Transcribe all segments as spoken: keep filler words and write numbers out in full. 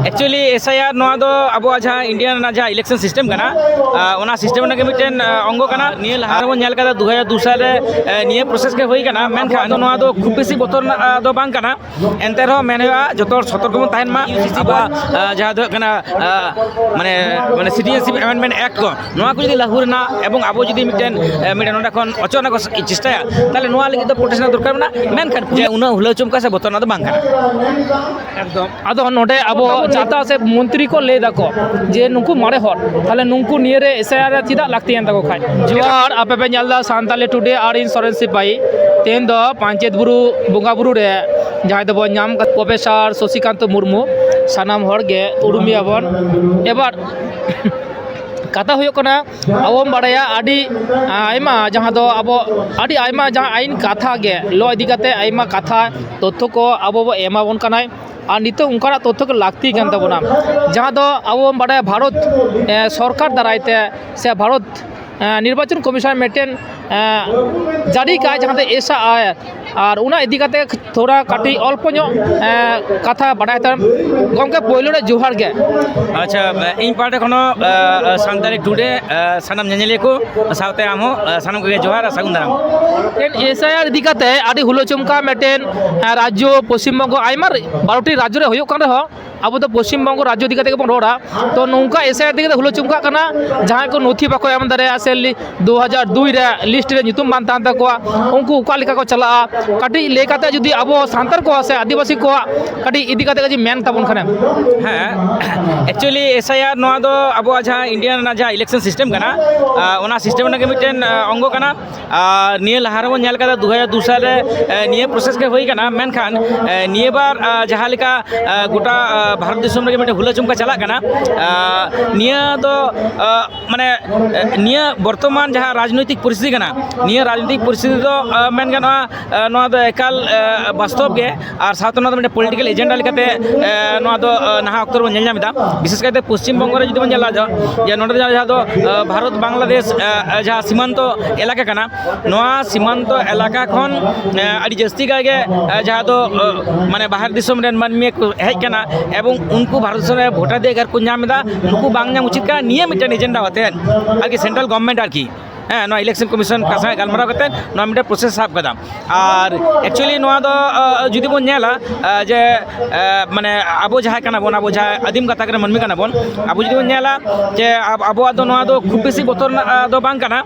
Actually S I ᱟᱨ ᱱᱚᱣᱟ ᱫᱚ ᱟᱵᱚᱣᱟᱜ ᱡᱟᱦᱟᱸ ᱤᱱᱰᱤᱭᱟ ᱨᱮᱱᱟᱜ ᱡᱟᱦᱟᱸ ᱤᱞᱮᱠᱥᱚᱱ ᱥᱤᱥᱴᱮᱢ ᱠᱟᱱᱟ, ᱟᱨ ᱚᱱᱟ ᱥᱤᱥᱴᱮᱢ ᱨᱮᱱᱟᱜ ᱜᱮ ᱢᱤᱫᱴᱮᱱ ᱟᱨ ᱚᱝᱜᱚ ᱠᱟᱱᱟ᱾ ᱱᱤᱭᱟᱹ ᱞᱟᱦᱟ ᱨᱮᱵᱚᱱ ᱧᱮᱞ ᱠᱟᱫᱟ, ᱫᱩ ᱦᱟᱡᱟᱨ ᱫᱩ ᱥᱟᱞ ᱨᱮ ᱟᱨ ᱱᱤᱭᱟᱹ ᱯᱨᱚᱥᱮᱥ ᱜᱮ ᱦᱩᱭ ᱠᱟᱱᱟ᱾ ᱢᱮᱱᱠᱷᱟᱱ ᱱᱚᱣᱟ ᱫᱚ ᱠᱷᱩᱵ ᱵᱮᱥᱤ ᱵᱚᱛᱚᱨ ᱨᱮᱱᱟᱜ ᱟᱨ ᱫᱚ ᱵᱟᱝ ᱠᱟᱱᱟ᱾ ᱮᱱᱛᱮ ᱨᱮᱦᱚᱸ ᱢᱮᱱ ᱦᱩᱭᱩᱜᱼᱟ, ᱡᱚᱛᱚ ᱦᱚᱲ ᱥᱚᱛᱚᱨᱠᱚ ᱵᱚᱱ ᱛᱟᱦᱮᱱ ᱢᱟ᱾ ᱟᱵᱚᱣᱟᱜ ᱟᱨ ᱡᱟᱦᱟᱸ ᱫᱚ ᱦᱩᱭᱩᱜ ᱠᱟᱱᱟ ᱟᱨ ᱢᱟᱱᱮ ᱢᱟᱱᱮ ᱥᱤᱴᱤᱡᱮᱱᱥᱤᱯ ᱮᱢᱮᱱᱰᱢᱮᱱᱴ ᱮᱠᱴ ᱠᱚ, ᱱᱚᱣᱟ ᱠᱚ ᱡᱩᱫᱤ ᱞᱟᱹᱜᱩ ᱨᱮᱱᱟᱜ ᱮᱵᱚᱝ ᱟᱵᱚ ᱡᱩᱫᱤ ᱢᱤᱫᱴᱮᱱ ᱟᱨ ᱢᱤᱫᱴᱮᱱ ᱱᱚᱰᱮ ᱠᱷᱚᱱ ᱚᱪᱚᱜ ᱨᱮᱱᱟᱜ ᱠᱚ ᱪᱮᱥᱴᱟᱭᱟ, ᱛᱟᱦᱚᱞᱮ ᱱᱚᱣᱟ ᱞᱟᱹᱜᱤᱫ ᱫᱚ ᱯᱨᱚᱴᱮᱥᱴ ᱨᱮᱱᱟᱜ ᱫᱚᱨᱠᱟᱨ ᱢᱮᱱᱟᱜᱼᱟ᱾ ᱢᱮᱱᱠᱷᱟᱱ ᱡᱮ ᱩᱱᱟᱹᱜ ᱦᱩᱞᱟᱹᱣ ᱪᱚᱢᱠᱟ ᱥᱮ ᱵᱚᱛᱚᱨ ᱨᱮᱱᱟᱜ ᱫᱚ ᱵᱟᱝ ᱠᱟᱱᱟ᱾ ᱮᱠᱫᱚᱢ᱾ ᱟᱫᱚ ᱱᱚᱰᱮ ᱟᱵᱚ ᱪᱟᱛᱟ ᱥᱮ ᱢᱚᱱᱛᱨᱤ ᱠᱚ ᱞᱟᱹᱭ ᱫᱟᱠᱚ ᱡᱮ ᱱᱩᱠᱩ ᱢᱟᱨᱮ ᱦᱚᱲ, ᱛᱟᱦᱚᱞᱮ ᱱᱩᱠᱩ ᱱᱤᱭᱟᱹᱨᱮ ᱮᱥ ᱟᱭ ᱟᱨ ᱪᱮᱫᱟᱜ ᱞᱟᱹᱠᱛᱤᱭᱮᱱ ᱛᱟᱠᱚ ᱠᱷᱟᱡ? ᱡᱚᱦᱟᱨ, ᱟᱯᱮ ᱯᱮ ᱧᱮᱞ ᱮᱫᱟ ᱥᱟᱱᱛᱟᱞᱤ ᱴᱩᱰᱮ ᱟᱨ ᱤᱧ ᱥᱚᱨᱮᱱ ᱥᱤᱯᱟᱦᱤ᱾ ᱛᱮᱦᱮᱧ ᱫᱚ ᱯᱟᱧᱪᱮᱛ ᱵᱩᱨᱩ ᱵᱚᱸᱜᱟ ᱵᱩᱨᱩ ᱨᱮ ᱡᱟᱦᱟᱸᱭ ᱫᱚᱵᱚᱱ ᱧᱟᱢ ᱠᱟᱫ ᱯᱨᱚᱯᱷᱮᱥᱚᱨ ᱥᱚᱥᱤᱠᱟᱱᱛᱚ ᱢᱩᱨᱢᱩ, ᱥᱟᱱᱟᱢ ᱦᱚᱲ ᱜᱮ ᱩᱨᱩᱢᱮᱭᱟ ᱵᱚᱱ᱾ ᱮᱵᱟᱨ ᱠᱟᱛᱷᱟ ᱦᱩᱭᱩᱜ ᱠᱟᱱᱟ, ᱟᱵᱚ ᱵᱚᱱ ᱵᱟᱲᱟᱭᱟ ᱟᱹᱰᱤ ᱟᱭᱢᱟ, ᱡᱟᱦᱟᱸ ᱫᱚ ᱟᱵᱚ ᱟᱹᱰᱤ ᱟᱭᱢᱟ ᱡᱟᱦᱟᱸ ᱟᱹᱭᱤᱱ ᱠᱟᱛᱷᱟ ᱜᱮ ᱞᱚ ᱤᱫᱤ ᱠᱟᱛᱮ ᱟᱭᱢᱟ ᱠᱟᱛᱷᱟ ᱛᱚᱛᱛᱷᱚ ᱠᱚ ᱟᱵᱚ ᱵᱚ ᱮᱢᱟ ᱵᱚᱱ ᱠᱟᱱᱟᱭ᱾ ᱟᱨ ᱱᱤᱛᱚᱜ ᱚᱱᱠᱟᱱᱟᱜ ᱛᱚᱛᱛᱷᱚ ᱠᱚ ᱞᱟᱹᱠᱛᱤ ᱠᱟᱱ ᱛᱟᱵᱚᱱᱟ, ᱡᱟᱦᱟᱸ ᱫᱚ ᱟᱵᱚ ᱵᱚᱱ ᱵᱟᱲᱟᱭᱟ ᱵᱷᱟᱨᱚᱛ ᱮ, ᱥᱚᱨᱠᱟᱨ ᱫᱟᱨᱟᱭ ᱛᱮ ᱥᱮ ᱵᱷᱟᱨᱚᱛ ᱮ, ᱱᱤᱨᱵᱟᱪᱚᱱ ᱠᱚᱢᱤᱥᱚᱱ ᱢᱤᱫᱴᱮᱱ ᱮ, ᱡᱟᱹᱨᱤ ᱠᱟᱜᱼᱟ, ᱡᱟᱦᱟᱸ ᱫᱚ ᱮᱥ ᱟᱭ ᱟᱨ ᱚᱱᱟ ᱤᱫᱤ ᱠᱟᱛᱮ ᱛᱷᱚᱲᱟ ᱠᱟᱹᱴᱤᱡ ᱚᱞᱯᱚ ᱧᱚᱜ ᱮ, ᱠᱟᱛᱷᱟ ᱵᱟᱰᱟᱭ ᱛᱟᱢ᱾ ᱜᱚᱢᱠᱮ, ᱯᱳᱭᱞᱳ ᱨᱮ ᱡᱚᱦᱟᱨ ᱜᱮ᱾ ᱟᱪᱪᱷᱟ, ᱤᱧ ᱯᱟᱦᱴᱟ ᱠᱷᱚᱱ ᱦᱚᱸ ᱮ, ᱥᱟᱱᱛᱟᱲᱤ ᱴᱩᱰᱮ ᱮ, ᱥᱟᱱᱟᱢ ᱧᱮᱧᱮᱞᱤᱭᱟᱹ ᱠᱚ ᱥᱟᱶᱛᱮ ᱟᱢ ᱦᱚᱸ ᱮ, ᱥᱟᱱᱟᱢ ᱠᱚᱜᱮ ᱡᱚᱦᱟᱨ ᱟᱨ ᱥᱟᱹᱜᱩᱱ ᱫᱟᱨᱟᱢ᱾ ᱢᱤᱫᱴᱮᱱ ᱮᱥ ᱟᱭ ᱟᱨ ᱤᱫᱤ ᱠᱟᱛᱮ ᱟᱹᱰᱤ ᱦᱩᱞᱟᱹ ᱪᱚᱢᱠᱟ ᱢᱤᱫᱴᱮᱱ ᱮ, ᱨᱟᱡᱽᱡᱚ ᱯᱚᱥᱪᱤᱢ ᱵᱚᱝᱜᱚ ᱟᱭᱢᱟ ᱨᱮ, ᱵᱟᱨᱚᱴᱤ ᱨᱟᱡᱽᱡᱚ ᱨᱮ ᱦᱩᱭᱩᱜ ᱠᱟᱱ ᱨᱮᱦᱚᱸ, ᱟᱵᱚ ᱫᱚ ᱯᱚᱥᱪᱤᱢ ᱵᱚᱝᱜᱚ ᱨᱟᱡᱽᱡᱚ ᱤᱫᱤ ᱠᱟᱛᱮ ᱜᱮᱵᱚᱱ ᱨᱚᱲᱟ᱾ ᱛᱚ ᱱᱚᱝᱠᱟ ᱮᱥ ᱟᱭ ᱟᱨ ᱤᱫᱤ ᱠᱟᱛᱮ ᱦᱩᱞᱟᱹ ᱪᱚᱢᱠᱟᱜ ᱠᱟᱱᱟ, ᱡᱟᱦᱟᱸᱭ ᱠᱚ ᱱᱚᱛᱷᱤ ᱵᱟᱠᱚ ᱮᱢ ᱫᱟᱲᱮᱭᱟᱜᱼᱟ ᱥᱮ ᱞᱤ-, ᱫᱩ ᱦᱟᱡᱟᱨ ᱫᱩᱭ ᱨᱮ ᱞᱤᱥᱴ ᱨᱮ ᱧᱩᱛᱩᱢ ᱵᱟᱝ ᱛᱟᱦᱮᱱ ᱛᱟᱠᱚᱣᱟ, ᱩᱱᱠᱩ ᱚᱠᱟ ᱞᱮᱠᱟ ᱠᱚ ᱪᱟᱞᱟᱜᱼᱟ? ᱠᱟᱹᱴᱤᱡ ᱞᱟᱹᱭ ᱠᱟᱛᱮ ᱡᱩᱫᱤ ᱟᱵᱚ ᱥᱟᱱᱛᱟᱲ ᱠᱚᱣᱟᱜ ᱥᱮ ᱟᱹᱫᱤᱵᱟᱹᱥᱤ ᱠᱚᱣᱟᱜ ᱠᱟᱹᱴᱤᱡ ᱤᱫᱤ ᱠᱟᱛᱮ ᱡᱩᱫᱤ ᱢᱮᱱ ᱛᱟᱵᱚᱱ ᱠᱷᱟᱱᱮᱢ᱾ ᱦᱮᱸ, ᱮᱠᱪᱩᱭᱮᱞᱤ ᱮᱥ ᱟᱭ ᱟᱨ ᱱᱚᱣᱟ ᱫᱚ ᱟᱵᱚᱣᱟᱜ ᱡᱟᱦᱟᱸ ᱤᱱᱰᱤᱭᱟ ᱨᱮᱱᱟᱜ ᱡᱟᱦᱟᱸ ᱤᱞᱮᱠᱥᱚᱱ ᱥᱤᱥᱴᱮᱢ ᱠᱟᱱᱟ, ᱟᱨ ᱚᱱᱟ ᱥᱤᱥᱴᱮᱢ ᱨᱮᱱᱟᱜ ᱜᱮ ᱢᱤᱫᱴᱮᱱ ᱟᱨ, ᱚᱝᱜᱚ ᱠᱟᱱᱟ᱾ ᱟᱨ ᱱᱤᱭᱟᱹ ᱞᱟᱦᱟ ᱨᱮᱵᱚᱱ ᱧᱮᱞ ᱠᱟᱫᱟ, ᱫᱩ ᱦᱟᱡᱟᱨ ᱫᱩ ᱥᱟᱞ ᱨᱮ ᱮ, ᱱᱤᱭᱟᱹ ᱯᱨᱚᱥᱮᱥ ᱜᱮ ᱦᱩᱭ ᱠᱟᱱᱟ᱾ ᱢᱮᱱᱠᱷᱟᱱ ᱮ, ᱱᱤᱭᱟᱹ ᱵᱟᱨ ᱟᱨ, ᱡᱟᱦᱟᱸ ᱞᱮᱠᱟ ᱟᱨ, ᱜᱚᱴᱟ ᱟᱨ, ᱵᱷᱟᱨᱚᱛ ᱫᱤᱥᱚᱢ ᱨᱮᱜᱮ ᱢᱤᱫᱴᱮᱱ ᱦᱩᱞᱟᱹ ᱪᱚᱢᱠᱟ ᱪᱟᱞᱟᱜ ᱠᱟᱱᱟ, ᱟᱨ, ᱱᱤᱭᱟᱹ ᱫᱚ ᱟᱨ, ᱢᱟᱱᱮ ᱮ, ᱱᱤᱭᱟᱹ ᱵᱚᱨᱛᱚᱢᱟᱱ ᱡᱟᱦᱟᱸ ᱨᱟᱡᱽᱱᱳᱭᱛᱤᱠ ᱯᱚᱨᱤᱥᱛᱷᱤᱛᱤ ᱠᱟᱱᱟ, ᱱᱤᱭᱟᱹ ᱨᱟᱡᱽᱱᱳᱭᱛᱤᱠ ᱯᱚᱨᱤᱥᱛᱷᱤᱛᱤ ᱫᱚ ᱟᱨ, ᱢᱮᱱ ᱜᱟᱱᱚᱜᱼᱟ, ᱟᱨ, ᱱᱚᱣᱟ ᱫᱚ ᱮᱠᱟᱞ ᱟᱨ, ᱵᱟᱥᱛᱚᱵ ᱜᱮ᱾ ᱟᱨ ᱥᱟᱶᱛᱮ ᱱᱚᱣᱟ ᱫᱚ ᱢᱤᱫᱴᱮᱱ ᱯᱚᱞᱤᱴᱤᱠᱮᱞ ᱮᱡᱮᱱᱰᱟ ᱞᱮᱠᱟᱛᱮ ᱮ, ᱱᱚᱣᱟ ᱫᱚ ᱟᱨ, ᱱᱟᱦᱟᱜ ᱚᱠᱛᱚ ᱨᱮᱵᱚᱱ ᱧᱮᱞ ᱧᱟᱢ ᱮᱫᱟ᱾ ᱵᱤᱥᱮᱥ ᱠᱟᱭᱛᱮ ᱯᱚᱥᱪᱤᱢ ᱵᱚᱝᱜᱚ ᱨᱮ ᱡᱩᱫᱤ ᱵᱚᱱ ᱧᱮᱞᱟ, ᱡᱟ-, ᱡᱮ ᱱᱚᱰᱮ ᱫᱚ ᱡᱟᱦᱟᱸ ᱫᱚ ᱟᱨ, ᱵᱷᱟᱨᱚᱛ ᱵᱟᱝᱞᱟᱫᱮᱥ ᱟᱨ, ᱡᱟᱦᱟᱸ ᱥᱤᱢᱟᱱᱛᱚ ᱮᱞᱟᱠᱟ ᱠᱟᱱᱟ, ᱱᱚᱣᱟ ᱥᱤᱢᱟᱱᱛᱚ ᱮᱞᱟᱠᱟ ᱠᱷᱚᱱ ᱮ, ᱟᱹᱰᱤ ᱡᱟᱹᱥᱛᱤ ᱠᱟᱭ ᱜᱮ ᱮ, ᱡᱟᱦᱟᱸ ᱫᱚ ᱟᱨ, ᱢᱟᱱᱮ ᱵᱟᱦᱮᱨ ᱫᱤᱥᱚᱢ ᱨᱮᱱ ᱢᱟᱹᱱᱢᱤ ᱠᱚ ᱦᱮᱡ ᱠᱟᱱᱟ᱾ ᱮᱵᱚᱝ ᱩᱱᱠᱩ ᱵᱷᱟᱨᱚᱛ ᱫᱤᱥᱚᱢ ᱨᱮ ᱵᱷᱳᱴᱟᱨ ᱚᱫᱷᱤᱠᱟᱨ ᱠᱚ ᱧᱟᱢ ᱮᱫᱟ, ᱩᱱᱠᱩ ᱵᱟᱝ ᱧᱟᱢ ᱩᱪᱤᱛ ᱠᱟᱱᱟ, ᱱᱤᱭᱟᱹ ᱢᱤᱫᱴᱮᱱ ᱮᱡᱮᱱᱰᱟ ᱟᱛᱮᱫ ᱟᱨᱠᱤ ᱥᱮᱱᱴᱨᱟᱞ ᱜᱚᱵᱷᱚᱨᱱᱢᱮᱱᱴ ᱟᱨᱠᱤ, ᱦᱮᱸ, ᱱᱚᱣᱟ ᱤᱞᱮᱠᱥᱚᱱ ᱠᱚᱢᱤᱥᱚᱱ ᱠᱚ ᱥᱟᱶ ᱜᱟᱞᱢᱟᱨᱟᱣ ᱠᱟᱛᱮᱫ ᱱᱚᱣᱟ ᱢᱤᱫᱴᱮᱱ ᱯᱨᱚᱥᱮᱥ ᱥᱟᱵ ᱠᱟᱫᱟ᱾ ᱟᱨ ᱮᱠᱪᱩᱭᱮᱞᱤ ᱱᱚᱣᱟ ᱫᱚ ᱡᱩᱫᱤ ᱵᱚᱱ ᱧᱮᱞᱟ ᱡᱮ ᱢᱟᱱᱮ ᱟᱵᱚ ᱡᱟᱦᱟᱸᱭ ᱠᱟᱱᱟ ᱵᱚᱱ, ᱟᱵᱚ ᱡᱟᱦᱟᱸᱭ ᱟᱹᱫᱤᱢ ᱜᱟᱛᱟᱠ ᱨᱮᱱ ᱢᱟᱹᱱᱢᱤ ᱠᱟᱱᱟ ᱵᱚᱱ, ᱟᱵᱚ ᱡᱩᱫᱤ ᱵᱚᱱ ᱧᱮᱞᱟ ᱡᱮ ᱟᱵᱚᱣᱟᱜ ᱫᱚ ᱱᱚᱣᱟ ᱫᱚ ᱠᱷᱩᱵ ᱵᱮᱥᱤ ᱵᱚᱛᱚᱨ ᱨᱮᱱᱟᱜ ᱫᱚ ᱵᱟᱝ ᱠᱟᱱᱟ᱾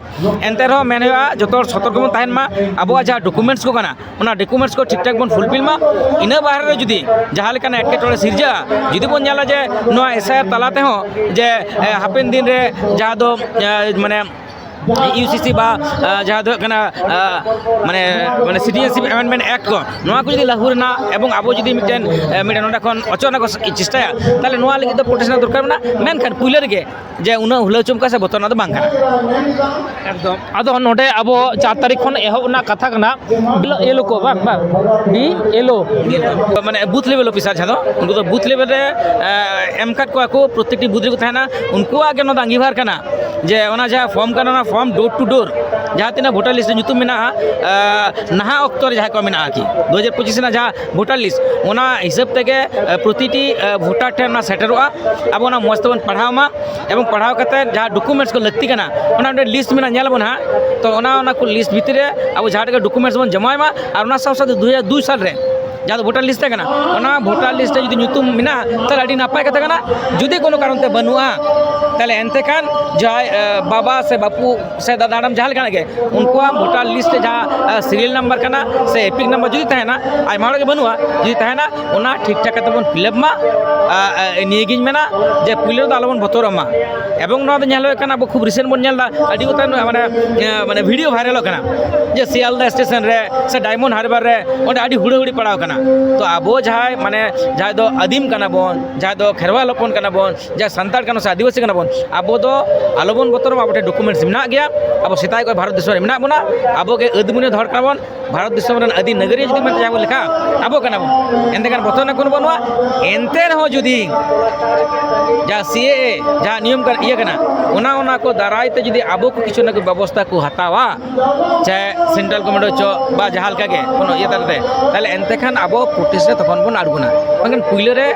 ᱮᱱᱛᱮ ᱨᱮᱦᱚᱸ ᱢᱮᱱ ᱦᱩᱭᱩᱜᱼᱟ, ᱡᱚᱛᱚ ᱦᱚᱲ ᱥᱚᱛᱚᱨᱠᱚ ᱵᱚᱱ ᱛᱟᱦᱮᱱ ᱢᱟ, ᱟᱵᱚᱣᱟᱜ ᱡᱟᱦᱟᱸ ᱰᱚᱠᱩᱢᱮᱱᱴᱥ ᱠᱚ ᱠᱟᱱᱟ, ᱚᱱᱟ ᱰᱚᱠᱩᱢᱮᱱᱴᱥ ᱠᱚ ᱴᱷᱤᱠ ᱴᱷᱟᱠ ᱵᱚᱱ ᱯᱷᱩᱞᱯᱷᱤᱞ ᱢᱟ᱾ ᱤᱱᱟᱹ ᱵᱟᱦᱨᱮ ᱨᱮ ᱡᱩᱫᱤ ᱡᱟᱦᱟᱸ ᱞᱮᱠᱟᱱᱟᱜ ᱮᱴᱠᱮᱴᱚᱬᱮ ᱥᱤᱨᱡᱟᱹᱜᱼᱟ, ᱡᱩᱫᱤ ᱵᱚᱱ ᱧᱮᱞᱟ ᱡᱮ ᱱᱚᱣᱟ ᱮᱥ ᱟᱭ ᱟᱨ ᱛᱟᱞᱟ ᱛᱮᱦᱚᱸ ᱡᱮ ᱦᱟᱯᱮᱱ ᱫᱤᱱ ᱨᱮ ᱡᱟᱦᱟᱸ ᱫᱚ ᱢᱟᱱᱮ ᱤᱭᱩ ᱥᱤ ᱥᱤ ᱵᱟ ᱡᱟᱦᱟᱸ ᱫᱚ ᱦᱩᱭᱩᱜ ᱠᱟᱱᱟ ᱢᱟᱱᱮ ᱢᱟᱱᱮ ᱥᱤᱴᱤᱡᱮᱱᱥᱤᱯ ᱮᱢᱮᱱᱰᱢᱮᱱᱴ ᱮᱠᱴ ᱠᱚ, ᱱᱚᱣᱟ ᱠᱚ ᱡᱩᱫᱤ ᱞᱟᱹᱜᱩ ᱨᱮᱱᱟᱜ ᱮᱵᱚᱝ ᱟᱵᱚ ᱡᱩᱫᱤ ᱢᱤᱫᱴᱮᱱ ᱢᱤᱫᱴᱮᱱ ᱱᱚᱰᱮ ᱠᱷᱚᱱ ᱚᱪᱚᱜ ᱨᱮᱱᱟᱜ ᱠᱚ ᱪᱮᱥᱴᱟᱭᱟ, ᱛᱟᱦᱚᱞᱮ ᱱᱚᱣᱟ ᱞᱟᱹᱜᱤᱫ ᱫᱚ ᱯᱨᱚᱴᱮᱥᱴ ᱨᱮᱱᱟᱜ ᱫᱚᱨᱠᱟᱨ ᱢᱮᱱᱟᱜᱼᱟ᱾ ᱢᱮᱱᱠᱷᱟᱱ ᱯᱩᱭᱞᱟᱹ ᱨᱮᱜᱮ ᱡᱮ ᱩᱱᱟᱹᱜ ᱦᱩᱞᱟᱹᱣ ᱪᱚᱢᱠᱟ ᱥᱮ ᱵᱚᱛᱚᱨ ᱨᱮᱱᱟᱜ ᱫᱚ ᱵᱟᱝ ᱠᱟᱱᱟ᱾ ᱮᱠᱫᱚᱢ᱾ ᱟᱫᱚ ᱱᱚᱰᱮ ᱟᱵᱚ ᱪᱟᱨ ᱛᱟᱹᱨᱤᱠᱷ ᱠᱷᱚᱱ ᱮᱦᱚᱵ ᱨᱮᱱᱟᱜ ᱠᱟᱛᱷᱟ ᱠᱟᱱᱟ, ᱵᱤ ᱮᱞ ᱳ ᱠᱚ, ᱵᱟᱝ, ᱵᱟᱝ, ᱵᱤ ᱮᱞ ᱳ᱾ ᱢᱟᱱᱮ ᱵᱩᱛᱷ ᱞᱮᱵᱮᱞ ᱚᱯᱷᱤᱥᱟᱨ ᱡᱟᱦᱟᱸ ᱫᱚ, ᱩᱱᱠᱩ ᱫᱚ ᱵᱩᱛᱷ ᱞᱮᱵᱮᱞ ᱨᱮ ᱮᱢ ᱟᱠᱟᱫ ᱠᱚᱣᱟ ᱠᱚ, ᱯᱨᱚᱛᱮᱠᱴᱤ ᱵᱩᱛᱷ ᱨᱮᱠᱚ ᱛᱟᱦᱮᱱᱟ᱾ ᱩᱱᱠᱩᱣᱟᱜ ᱜᱮ ᱱᱚᱣᱟ ᱫᱚ ᱟᱸᱜᱤᱵᱷᱟᱨ ᱠᱟᱱᱟ ᱡᱮ ᱚᱱᱟ ᱡᱟᱦᱟᱸ ᱯᱷᱚᱨᱢ ᱠᱟᱱᱟ, ᱚᱱᱟ ᱯᱷᱚᱨᱢ ᱰᱳᱨ ᱴᱩ ᱰᱳᱨ ᱡᱟᱦᱟᱸ ᱛᱤᱱᱟᱹᱜ ᱵᱷᱳᱴᱟᱨ ᱞᱤᱥᱴ ᱨᱮ ᱧᱩᱛᱩᱢ ᱢᱮᱱᱟᱜᱼᱟ, ᱱᱟᱦᱟᱜ ᱚᱠᱛᱚ ᱨᱮ ᱡᱟᱦᱟᱸᱭ ᱠᱚ ᱢᱮᱱᱟᱜᱼᱟ ᱟᱨᱠᱤ, ᱫᱩ ᱦᱟᱡᱟᱨ ᱯᱚᱸᱪᱤᱥ ᱨᱮᱱᱟᱜ ᱡᱟᱦᱟᱸ ᱵᱷᱳᱴᱟᱨ ᱞᱤᱥᱴ, ᱚᱱᱟ ᱦᱤᱥᱟᱹᱵ ᱛᱮᱜᱮ ᱯᱨᱚᱛᱤᱴᱤ ᱵᱷᱳᱴᱟᱨ ᱴᱷᱮᱱ ᱚᱱᱟ ᱥᱮᱴᱮᱨᱚᱜᱼᱟ᱾ ᱟᱵᱚ ᱚᱱᱟ ᱢᱚᱡᱽ ᱛᱮᱵᱚᱱ ᱯᱟᱲᱦᱟᱣ ᱢᱟ᱾ ᱮᱵᱚᱝ ᱯᱟᱲᱦᱟᱣ ᱠᱟᱛᱮ ᱡᱟᱦᱟᱸ ᱰᱚᱠᱩᱢᱮᱱᱴᱥ ᱠᱚ ᱞᱟᱹᱠᱛᱤ ᱠᱟᱱᱟ, ᱚᱱᱟ ᱢᱤᱫᱴᱮᱱ ᱞᱤᱥᱴ ᱢᱮᱱᱟᱜᱼᱟ, ᱧᱮᱞ ᱟᱵᱚᱱ ᱦᱟᱸᱜ᱾ ᱛᱚ ᱚᱱᱟ, ᱚᱱᱟ ᱠᱚ ᱞᱤᱥᱴ ᱵᱷᱤᱛᱤᱨ ᱨᱮ ᱟᱵᱚ ᱡᱟᱦᱟᱸ ᱴᱟᱜ ᱜᱮ ᱰᱚᱠᱩᱢᱮᱱᱴᱥ ᱵᱚᱱ ᱡᱚᱢᱟᱭ ᱢᱟ, ᱟᱨ ᱚᱱᱟ ᱥᱟᱶ ᱥᱟᱶᱛᱮ ᱫᱩ ᱦᱟᱡᱟᱨ ᱫᱩᱭ ᱥᱟᱞ ᱨᱮ ᱡᱟᱦᱟᱸ ᱫᱚ ᱵᱷᱳᱴᱟᱨ ᱞᱤᱥᱴ ᱛᱟᱦᱮᱸ ᱠᱟᱱᱟ, ᱚᱱᱟ ᱵᱷᱳᱴᱟᱨ ᱞᱤᱥᱴ ᱨᱮ ᱡᱩᱫᱤ ᱧᱩᱛᱩᱢ ᱢᱮᱱᱟᱜᱼᱟ, ᱛᱟᱦᱚᱞᱮ ᱟᱹᱰᱤ ᱱᱟᱯᱟᱭ ᱠᱟᱛᱷᱟ ᱠᱟᱱᱟ᱾ ᱡᱩᱫᱤ ᱠᱳᱱᱳ ᱠᱟᱨᱚᱱ ᱛᱮ ᱵᱟᱹᱱᱩᱜᱼᱟ, ᱛᱟᱦᱚᱞᱮ ᱮᱱᱛᱮ ᱠᱷᱟᱱ ᱡᱟᱦᱟᱸᱭ ᱵᱟᱵᱟ ᱥᱮ ᱵᱟᱹᱯᱩ ᱥᱮ ᱫᱟᱫᱟ ᱦᱟᱲᱟᱢ ᱡᱟᱦᱟᱸ ᱞᱮᱠᱟᱱᱟᱜ ᱜᱮ, ᱩᱱᱠᱩᱣᱟᱜ ᱵᱷᱳᱴᱟᱨ ᱞᱤᱥᱴ ᱨᱮ ᱡᱟᱦᱟᱸ ᱥᱤᱨᱤᱭᱟᱞ ᱱᱟᱢᱵᱟᱨ ᱠᱟᱱᱟ ᱥᱮ ᱮᱯᱤᱠ ᱱᱟᱢᱵᱟᱨ ᱡᱩᱫᱤ ᱛᱟᱦᱮᱱᱟ, ᱟᱭᱢᱟ ᱦᱚᱲᱟᱜ ᱜᱮ ᱵᱟᱹᱱᱩᱜᱼᱟ, ᱡᱩᱫᱤ ᱛᱟᱦᱮᱱᱟ, ᱚᱱᱟ ᱴᱷᱤᱠ ᱴᱷᱟᱠ ᱠᱟᱛᱮ ᱵᱚᱱ ᱯᱷᱤᱞᱟᱯ ᱢᱟ᱾ ᱱᱤᱭᱟᱹᱜᱤᱧ ᱢᱮᱱᱟ ᱡᱮ ᱯᱩᱭᱞᱩ ᱨᱮᱫᱚ ᱟᱞᱚᱵᱚᱱ ᱵᱚᱛᱚᱨᱚᱜ ᱢᱟ᱾ ᱮᱵᱚᱝ ᱱᱚᱣᱟ ᱫᱚ ᱧᱮᱞ ᱦᱩᱭᱩᱜ ᱠᱟᱱᱟ, ᱟᱵᱚ ᱠᱷᱩᱵ ᱨᱤᱥᱮᱱᱴ ᱵᱚᱱ ᱧᱮᱞ ᱮᱫᱟ, ᱟᱹᱰᱤ ᱜᱚᱴᱟᱝ ᱢᱟᱱᱮ ᱢᱟᱱᱮ ᱵᱷᱤᱰᱤᱭᱳ ᱵᱷᱟᱭᱨᱟᱞᱚᱜ ᱠᱟᱱᱟ ᱡᱮ ᱥᱤᱭᱟᱞᱫᱟ ᱥᱴᱮᱥᱚᱱ ᱨᱮ ᱥᱮ ᱰᱟᱭᱢᱚᱱᱰ ᱦᱟᱨᱵᱟᱨ ᱨᱮ ᱚᱸᱰᱮ ᱟᱹᱰᱤ ᱦᱩᱲᱟᱹᱦᱩᱲᱤ ᱯᱟᱲᱟᱣ ᱠᱟᱱᱟ᱾ ᱛᱚ ᱟᱵᱚ ᱡᱟᱦᱟᱸᱭ ᱢᱟᱱᱮ ᱡᱟᱦᱟᱸᱭ ᱫᱚ ᱟᱹᱫᱤᱢ ᱠᱟᱱᱟ ᱵᱚᱱ, ᱡᱟᱦᱟᱸᱭ ᱫᱚ ᱠᱷᱮᱨᱣᱟᱞ ᱦᱚᱯᱚᱱ ᱠᱟᱱᱟ ᱵᱚᱱ, ᱡᱟᱦᱟᱸᱭ ᱥᱟᱱᱛᱟᱲ ᱠᱟᱱᱟ ᱥᱮ ᱟᱹᱫᱤᱵᱟᱹᱥᱤ ᱠᱟᱱᱟ ᱵᱚᱱ, ᱟᱵᱚ ᱫᱚ ᱟᱞᱚᱵᱚᱱ ᱵᱚᱛᱚᱨᱚᱜ ᱢᱟ, ᱟᱵᱚ ᱴᱷᱮᱱ ᱰᱚᱠᱩᱢᱮᱱᱴᱥ ᱢᱮᱱᱟᱜ ᱜᱮᱭᱟ᱾ ᱟᱵᱚ ᱥᱮᱫᱟᱭ ᱠᱷᱚᱱ ᱵᱷᱟᱨᱚᱛ ᱫᱤᱥᱚᱢ ᱨᱮ ᱢᱮᱱᱟᱜ ᱵᱚᱱᱟ᱾ ᱟᱵᱚ ᱜᱮ ᱟᱹᱫᱤᱢ ᱵᱩᱱᱤᱭᱟᱹᱫ ᱦᱚᱲ ᱠᱟᱱᱟ ᱵᱚᱱ᱾ ᱵᱷᱟᱨᱚᱛ ᱫᱤᱥᱚᱢ ᱨᱮᱱ ᱟᱹᱫᱤ ᱱᱟᱜᱟᱨᱤᱭᱟᱹ ᱡᱩᱫᱤ ᱢᱮᱱᱛᱮ ᱡᱟᱦᱟᱸ ᱵᱚᱱ ᱞᱮᱠᱷᱟᱜᱼᱟ, ᱟᱵᱚ ᱠᱟᱱᱟ ᱵᱚᱱ᱾ ᱮᱱᱛᱮ ᱠᱷᱟᱱ ᱵᱚᱛᱚᱨ ᱨᱮᱱᱟᱜ ᱠᱳᱱᱳ ᱵᱟᱹᱱᱩᱜᱼᱟ᱾ ᱮᱱᱛᱮ ᱨᱮᱦᱚᱸ ᱡᱩᱫᱤ ᱡᱟᱦᱟᱸ ᱥᱤ ᱮ ᱮ, ᱡᱟᱦᱟᱸ ᱱᱤᱭᱚᱢ ᱠᱟᱱ, ᱤᱭᱟᱹ ᱠᱟᱱᱟ, ᱚᱱᱟ, ᱚᱱᱟ ᱠᱚ ᱫᱟᱨᱟᱭ ᱛᱮ ᱡᱩᱫᱤ ᱟᱵᱚ ᱠᱚ ᱠᱤᱪᱷᱩ ᱱᱟ ᱵᱮᱵᱚᱥᱛᱷᱟ ᱠᱚ ᱦᱟᱛᱟᱣᱟ, ᱪᱟᱦᱮ ᱥᱮᱱᱴᱨᱟᱞ ᱜᱚᱵᱷᱚᱨᱱᱢᱮᱱᱴ ᱦᱚᱪᱚ ᱵᱟ ᱡᱟᱦᱟᱸ ᱞᱮᱠᱟ ᱜᱮ ᱠᱳᱱᱳ ᱤᱭᱟᱹ ᱛᱟᱞᱟᱛᱮ, ᱛᱟᱦᱚᱞᱮ ᱮᱱᱛᱮ ᱠᱷᱟᱱ ᱟᱵᱚ ᱯᱨᱚᱴᱮᱥᱴ ᱨᱮ ᱛᱚᱠᱷᱚᱱ ᱵᱚᱱ ᱟᱬᱜᱚᱱᱟ᱾ ᱢᱮᱱᱠᱷᱟᱱ ᱯᱩᱭᱞᱟᱹ ᱨᱮ,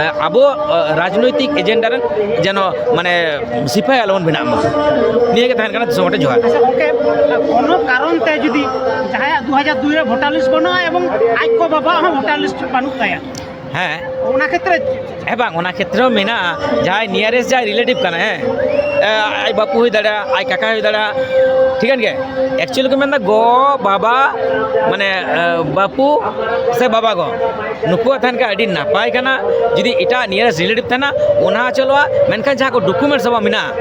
ᱮ, ᱟᱵᱚ, ᱮ, ᱨᱟᱡᱽᱱᱳᱭᱛᱤᱠ ᱮᱡᱮᱱᱰᱟ ᱨᱮᱱ ᱡᱮᱱᱚ, ᱢᱟᱱᱮ, ᱥᱤᱯᱟᱹᱦᱤ ᱟᱞᱚᱵᱚᱱ ᱵᱮᱱᱟᱜ ᱢᱟ᱾ ᱱᱤᱭᱟᱹ ᱜᱮ ᱛᱟᱦᱮᱱ ᱠᱟᱱᱟ ᱫᱤᱥᱚᱢ ᱦᱚᱲ ᱴᱷᱮᱱ ᱡᱚᱦᱟᱨ᱾ ᱟᱪᱪᱷᱟ ᱜᱚᱢᱠᱮ, ᱠᱳᱱᱳ ᱠᱟᱨᱚᱱ ᱛᱮ ᱡᱩᱫᱤ ᱡᱟᱦᱟᱸᱭᱟᱜ ᱫᱩ ᱦᱟᱡᱟᱨ ᱫᱩᱭ ᱨᱮ ᱵᱷᱳᱴᱟᱨ ᱞᱤᱥᱴ ᱵᱟᱹᱱᱩᱜᱼᱟ ᱮᱵᱚᱝ ᱟᱡ ᱠᱚ ᱵᱟᱵᱟᱣᱟᱜ ᱦᱚᱸ ᱵᱷᱳᱴᱟᱨ ᱞᱤᱥᱴ ᱵᱟᱹᱱᱩᱜ ᱛᱟᱭᱟ, ᱦᱮᱸ᱾ ᱚᱱᱟ ᱠᱷᱮᱛᱨᱮ ᱦᱮᱸ, ᱵᱟᱝ, ᱚᱱᱟ ᱠᱷᱮᱛᱨᱮ ᱦᱚᱸ ᱢᱮᱱᱟᱜᱼᱟ᱾ ᱡᱟᱦᱟᱸᱭ ᱱᱤᱭᱟᱨᱮᱥᱴ ᱡᱟᱦᱟᱸᱭ ᱨᱤᱞᱮᱴᱤᱵᱷ ᱠᱟᱱᱟ, ᱦᱮᱸ, ᱮ, ᱟᱡ ᱵᱟᱹᱯᱩ ᱦᱩᱭ ᱫᱟᱲᱮᱭᱟᱜᱼᱟ, ᱟᱡ ᱠᱟᱠᱟ ᱦᱩᱭ ᱫᱟᱲᱮᱭᱟᱜᱼᱟ, ᱴᱷᱤᱠᱟᱹᱱ ᱜᱮ᱾ ᱮᱠᱪᱩᱭᱮᱞᱤ ᱠᱚ ᱢᱮᱱᱫᱟ ᱜᱚ, ᱵᱟᱵᱟ, ᱢᱟᱱᱮ, ᱮ, ᱵᱟᱹᱯᱩ ᱥᱮ ᱵᱟᱵᱟ ᱜᱚ, ᱱᱩᱠᱩᱣᱟᱜ ᱛᱟᱦᱮᱱ ᱠᱷᱟᱱ ᱟᱹᱰᱤ ᱱᱟᱯᱟᱭ ᱠᱟᱱᱟ᱾ ᱡᱩᱫᱤ ᱮᱴᱟᱜ ᱱᱤᱭᱟᱨᱮᱥᱴ ᱨᱤᱞᱮᱴᱤᱵᱷ ᱛᱟᱦᱮᱱᱟ, ᱚᱱᱟ ᱦᱚᱸ ᱪᱚᱞᱚᱜᱼᱟ, ᱢᱮᱱᱠᱷᱟᱱ ᱡᱟᱦᱟᱸ ᱠᱚ ᱰᱚᱠᱩᱢᱮᱱᱴᱥ ᱟᱵᱚᱣᱟᱜ ᱢᱮᱱᱟᱜᱼᱟ,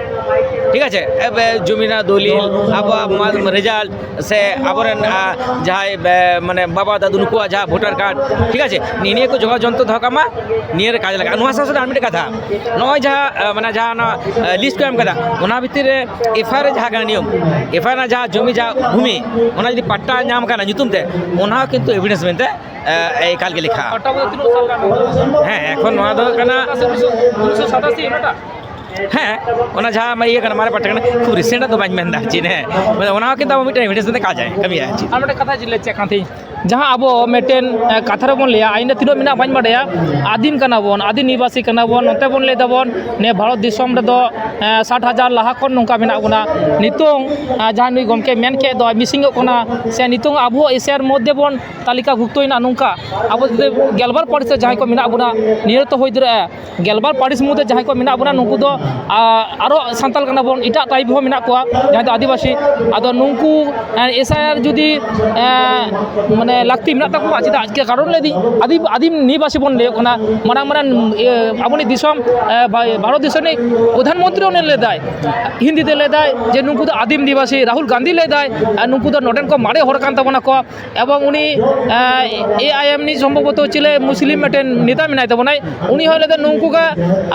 ᱴᱷᱤᱠ ᱟᱪᱷᱮ, ᱮ, ᱵᱮ, ᱡᱚᱢᱤ ᱨᱮᱱᱟᱜ ᱫᱚᱞᱤᱞ, ᱟᱵᱚᱣᱟᱜ ᱢᱟ-, ᱨᱮᱡᱟᱞᱴ, ᱥᱮ ᱟᱵᱚᱨᱮᱱ, ᱟ, ᱡᱟᱦᱟᱸᱭ, ᱮ, ᱢᱟᱱᱮ, ᱵᱟᱵᱟ ᱫᱟᱫᱩ ᱱᱩᱠᱩᱣᱟᱜ ᱡᱟᱦᱟᱸ ᱵᱷᱳᱴᱟᱨ ᱠᱟᱨᱰ, ᱴᱷᱤᱠ ᱟᱪᱷᱮ, ᱱᱤᱭᱟᱹ, ᱱᱤᱭᱟᱹ ᱠᱚ ᱡᱚᱜᱟᱣ ᱡᱚᱱᱛᱚ ᱫᱚᱦᱚ ᱠᱟᱜ ᱢᱟ, ᱱᱤᱭᱟᱹ ᱨᱮ ᱠᱟᱡᱽ ᱞᱟᱜᱟᱜᱼᱟ᱾ ᱱᱚᱣᱟ ᱥᱟᱶ ᱥᱟᱶᱛᱮ ᱟᱨ ᱢᱤᱫᱴᱮᱱ ᱠᱟᱛᱷᱟ, ᱱᱚᱜᱼᱚᱭ ᱡᱟᱦᱟᱸ, ᱮ, ᱢᱟᱱᱮ, ᱡᱟᱦᱟᱸ ᱱᱚᱣᱟ, ᱮ, ᱞᱤᱥᱴ ᱠᱚ ᱮᱢ ᱠᱟᱫᱟ, ᱚᱱᱟ ᱵᱷᱤᱛᱤᱨ ᱨᱮ ᱮᱯᱷ ᱟᱭ ᱟᱨ ᱨᱮ ᱡᱟᱦᱟᱸ ᱠᱟᱱᱟ ᱱᱤᱭᱚᱢ, ᱮᱯᱷ ᱟᱭ ᱟᱨ ᱨᱮᱱᱟᱜ ᱡᱟᱦᱟᱸ ᱡᱚᱢᱤ ᱡᱟᱦᱟᱸ ᱵᱷᱩᱢᱤ, ᱚᱱᱟ ᱡᱩᱫᱤ ᱯᱟᱴᱴᱟ ᱧᱟᱢ ᱠᱟᱱᱟ ᱧᱩᱛᱩᱢ ᱛᱮ, ᱚᱱᱟ ᱦᱚᱸ ᱠᱤᱱᱛᱩ ᱮᱵᱷᱤᱰᱮᱱᱥ ᱢᱮᱱᱛᱮ, ᱮ, ᱮᱠᱟᱞ ᱜᱮ ᱞᱮᱠᱷᱟᱜᱼᱟ᱾ ᱯᱟᱴᱴᱟ ᱵᱚᱞᱛᱮ ᱛᱤᱱᱟᱹᱜ ᱥᱟᱞ ᱨᱮᱱᱟᱜ ᱠᱟᱱᱟ? ᱦᱮᱸ, ᱮᱠᱷᱚᱱ ᱱᱚᱣᱟ ᱫᱚ ᱦᱩᱭᱩᱜ ᱠᱟᱱᱟ ᱩᱱᱤᱥᱥᱚ ᱥᱟᱛᱟᱥᱤ, ᱩᱱᱤᱥᱥᱚ ᱥᱟᱛᱟᱥᱤ ᱚᱱᱟᱴᱟᱜ? ᱦᱮᱸ, ᱚᱱᱟ ᱡᱟᱦᱟᱸ ᱤᱭᱟᱹ ᱠᱟᱱᱟ, ᱢᱟᱨᱮ ᱯᱟᱴᱴᱟ ᱠᱟᱱᱟ, ᱠᱷᱩᱵ ᱨᱤᱥᱮᱱᱴ ᱟᱜ ᱫᱚ ᱵᱟᱹᱧ ᱢᱮᱱᱫᱟ ᱪᱮᱫ, ᱦᱮᱸ, ᱢᱟᱱᱮ ᱚᱱᱟ ᱦᱚᱸ ᱠᱤᱱᱛᱩ ᱟᱵᱚ ᱢᱤᱫᱴᱮᱱ ᱮᱵᱷᱤᱰᱮᱱᱥ ᱢᱮᱱᱛᱮ ᱠᱟᱡᱟᱭ, ᱠᱟᱹᱢᱤᱭᱟᱭ ᱪᱮᱫ᱾ ᱟᱨ ᱢᱤᱫᱴᱮᱱ ᱠᱟᱛᱷᱟ ᱪᱮᱫ ᱞᱟᱹᱭ ᱪᱮᱫ ᱠᱟᱱ ᱛᱤᱧ, ᱡᱟᱦᱟᱸ ᱟᱵᱚ ᱢᱤᱫᱴᱮᱱ, ᱮ, ᱠᱟᱛᱷᱟ ᱨᱮᱵᱚᱱ ᱞᱟᱹᱭᱟ, ᱟᱭᱤᱱ ᱨᱮ ᱛᱤᱱᱟᱹᱜ ᱢᱮᱱᱟᱜᱼᱟ ᱵᱟᱹᱧ ᱵᱟᱰᱟᱭᱟ, ᱟᱹᱫᱤᱢ ᱠᱟᱱᱟ ᱵᱚᱱ, ᱟᱹᱫᱤᱢ ᱱᱤᱵᱟᱥᱤ ᱠᱟᱱᱟ ᱵᱚᱱ, ᱱᱚᱛᱮ ᱵᱚᱱ ᱞᱟᱹᱭ ᱫᱟᱵᱚᱱ ᱱᱤᱭᱟᱹ ᱵᱷᱟᱨᱚᱛ ᱫᱤᱥᱚᱢ ᱨᱮᱫᱚ, ᱮ, ᱥᱟᱴ ᱦᱟᱡᱟᱨ ᱞᱟᱦᱟ ᱠᱷᱚᱱ ᱱᱚᱝᱠᱟ ᱢᱮᱱᱟᱜ ᱵᱚᱱᱟ᱾ ᱱᱤᱛᱚᱝ, ᱮ, ᱡᱟᱦᱟᱸ ᱱᱩᱭ ᱜᱚᱢᱠᱮ ᱢᱮᱱ ᱠᱮᱫ ᱫᱚ ᱢᱤᱥᱤᱝᱚᱜ ᱠᱟᱱᱟ, ᱥᱮ ᱱᱤᱛᱚᱝ ᱟᱵᱚ ᱮᱥᱤᱭᱟᱨ ᱢᱚᱫᱽᱫᱷᱮ ᱵᱚᱱ ᱛᱟᱹᱞᱤᱠᱟ ᱵᱷᱩᱠᱛᱚᱭᱮᱱᱟ ᱱᱚᱝᱠᱟ, ᱟᱵᱚ ᱡᱩᱫᱤ ᱜᱮᱞᱵᱟᱨ ᱯᱟᱹᱨᱤᱥ ᱨᱮ ᱡᱟᱦᱟᱸᱭ ᱠᱚ ᱢᱮᱱᱟᱜ ᱵᱚᱱᱟ, ᱱᱤᱭᱟᱹ ᱛᱚ ᱦᱩᱭ ᱫᱟᱲᱮᱭᱟᱜᱼᱟ, ᱜᱮᱞᱵᱟᱨ ᱯᱟᱹᱨᱤᱥ ᱢᱚᱫᱽᱫᱷᱮ ᱡᱟᱦᱟᱸᱭ ᱠᱚ ᱢᱮᱱᱟᱜ ᱵᱚᱱᱟ, ᱱᱩᱠᱩ ᱫᱚ, ᱟ, ᱟᱨᱚ ᱥᱟᱱᱛᱟᱲ ᱠᱟᱱᱟ ᱵᱚᱱ, ᱮᱴᱟᱜ ᱴᱨᱟᱭᱤᱵᱽ ᱦᱚᱸ ᱢᱮᱱᱟᱜ ᱠᱚᱣᱟ, ᱡᱟᱦᱟᱸᱭ ᱫᱚ ᱟᱹᱫᱤᱵᱟᱹᱥᱤ᱾ ᱟᱫᱚ ᱱᱩᱠᱩ, ᱮ, ᱮᱥ ᱟᱭ ᱟᱨ ᱡᱩᱫᱤ, ᱮ, ᱢᱟᱱᱮ, ᱞᱟᱹᱠᱛᱤ ᱢᱮᱱᱟᱜ ᱛᱟᱠᱚᱣᱟ᱾ ᱪᱮᱫᱟᱜ ᱟᱡᱠᱮ ᱠᱟᱨᱚᱱ ᱞᱟᱹᱭᱫᱤᱧ, ᱟᱹᱫᱤᱢ ᱟᱹᱫᱤᱢ ᱱᱤᱵᱟᱥᱤ ᱵᱚᱱ ᱞᱟᱹᱭᱚᱜ ᱠᱟᱱᱟ᱾ ᱢᱟᱨᱟᱝ ᱢᱟᱨᱟᱝ ᱤᱭᱟᱹ ᱟᱵᱚᱱᱤᱡ ᱫᱤᱥᱚᱢ ᱮ, ᱵᱷᱟ- ᱵᱷᱟᱨᱚᱛ ᱫᱤᱥᱚᱢ ᱨᱤᱱᱤᱡ ᱯᱨᱚᱫᱷᱟᱱ ᱢᱚᱱᱛᱨᱤ ᱩᱱᱤ ᱞᱟᱹᱭᱫᱟᱭ, ᱦᱤᱱᱫᱤ ᱛᱮ ᱞᱟᱹᱭᱫᱟᱭ ᱡᱮ ᱱᱩᱠᱩ ᱫᱚ ᱟᱹᱫᱤᱢ ᱱᱤᱵᱟᱥᱤ᱾ ᱨᱟᱦᱩᱞ ᱜᱟᱱᱫᱷᱤ ᱞᱟᱹᱭᱫᱟᱭ ᱟᱨ ᱱᱩᱠᱩ ᱫᱚ ᱱᱚᱰᱮᱱ ᱠᱚ ᱢᱟᱨᱮ ᱦᱚᱲ ᱠᱟᱱ ᱛᱟᱵᱚᱱᱟ ᱠᱚ᱾ ᱮᱵᱚᱝ ᱩᱱᱤ ᱮ, ᱮ ᱟᱭ ᱮᱢ ᱨᱤᱱᱤᱡ ᱥᱚᱢᱵᱷᱚᱵᱚᱛᱚ ᱪᱤᱞᱮ ᱢᱩᱥᱞᱤᱢ ᱢᱤᱫᱴᱮᱱ ᱱᱮᱛᱟ ᱢᱮᱱᱟᱭ ᱛᱟᱵᱚᱱᱟᱭ, ᱩᱱᱤ ᱦᱚᱸᱭ ᱞᱟᱹᱭᱫᱟ ᱱᱩᱠᱩ ᱜᱮ